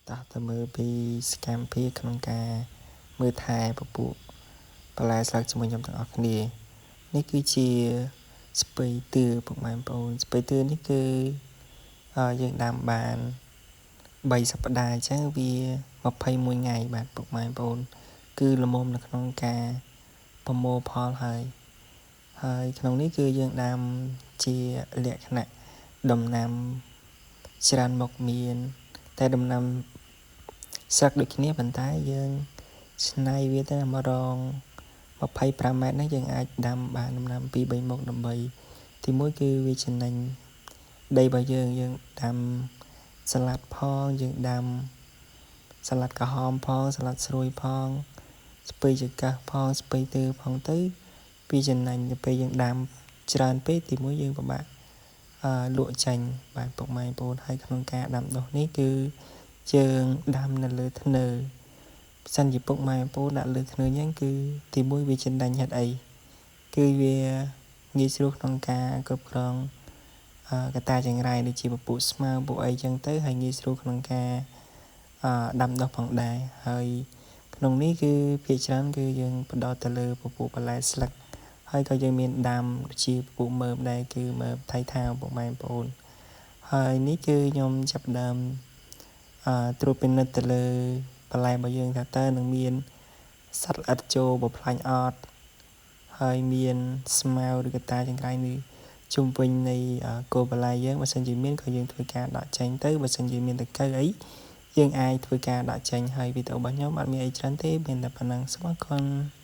តោះទៅមើលពីសកម្មភាពក្នុងការមើលថែពពួកបន្លែស្លឹកជាមួយខ្ញុំទាំងអស់គ្នានេះគឺជាស្ពៃទឿពុកម៉ែបងប្អូនស្ពៃទឿនេះគឺយើងដាំបាន3សប្តាហ៍អញ្ចឹងវា21ថ្ងៃបាទពុកម៉ែបងប្អូនគឺល្មមនៅក្នុងការប្រមូលផលហើយហើយក្នុងនេះគឺយើងដាំជាលក្ខណៈដំណាំច្រើនមុខមានតែដំណាំស្លឹកដូចគ្នាប៉ុន្តែយើងច្នៃវាទៅមករង25ម៉ែត្រនេះយើងអាចដាំបានដំណាំ2 3មុខដើម្បីទី1គឺវាចំណេញដីរបស់យើងយើងដាំសាឡាត់ផងយើងដាំសាឡាត់ក្រហមផងសាឡាត់ស្រួយផងស្ពៃចង្កឹះផងស្ពៃទើផងទៅពីចំណេញទៅពេលយើងដាំច្រើនពេកទី1យើងពិបាកលក់ចេញបាទពុកម៉ែបងប្អូនហើយក្នុងការដាំដុះនេះគឺយើងដាំនៅលើធ្នើបើសិនជាពុកម៉ែបងប្អូនដាក់លើធ្នើអញ្ចឹងគឺទី1វាចំណេញហេតុអីគឺវាងាយស្រួលក្នុងការគ្រប់គ្រងកតាចង្រៃដូចជាពពួកស្មៅពួកអីចឹងទៅហើយងាយស្រួលក្នុងការដាំដុះផងដែរហើយក្នុងនេះគឺភាគច្រើនគឺយើងផ្ដោតទៅលើពពួកបន្លែស្លឹកហើយក៏យើងមានដាំជាពពួកមើមដែរគឺមើមថៃថាវពុកម៉ែបងប្អូនហើយនេះគឺខ្ញុំចាប់ផ្ដើមត្រួតពិនិត្យទៅលើបន្លែរបស់យើងថាតើនឹងមានសត្វល្អិតចូលបំផ្លាញអត់ហើយមានស្មៅឬកតាចង្រៃនេះជុំវិញនៃគោបន្លែយើងបើសិនជាមានក៏យើងធ្វើការដកចេញទៅបើសិនជាមានតកៅអីយើងអាចធ្វើការដកចេញហើយវីដេអូរបស់ខ្ញុំអត់មានអីច្រើនទេមានតែប៉ុណ្ណឹងសូមអរគុណ។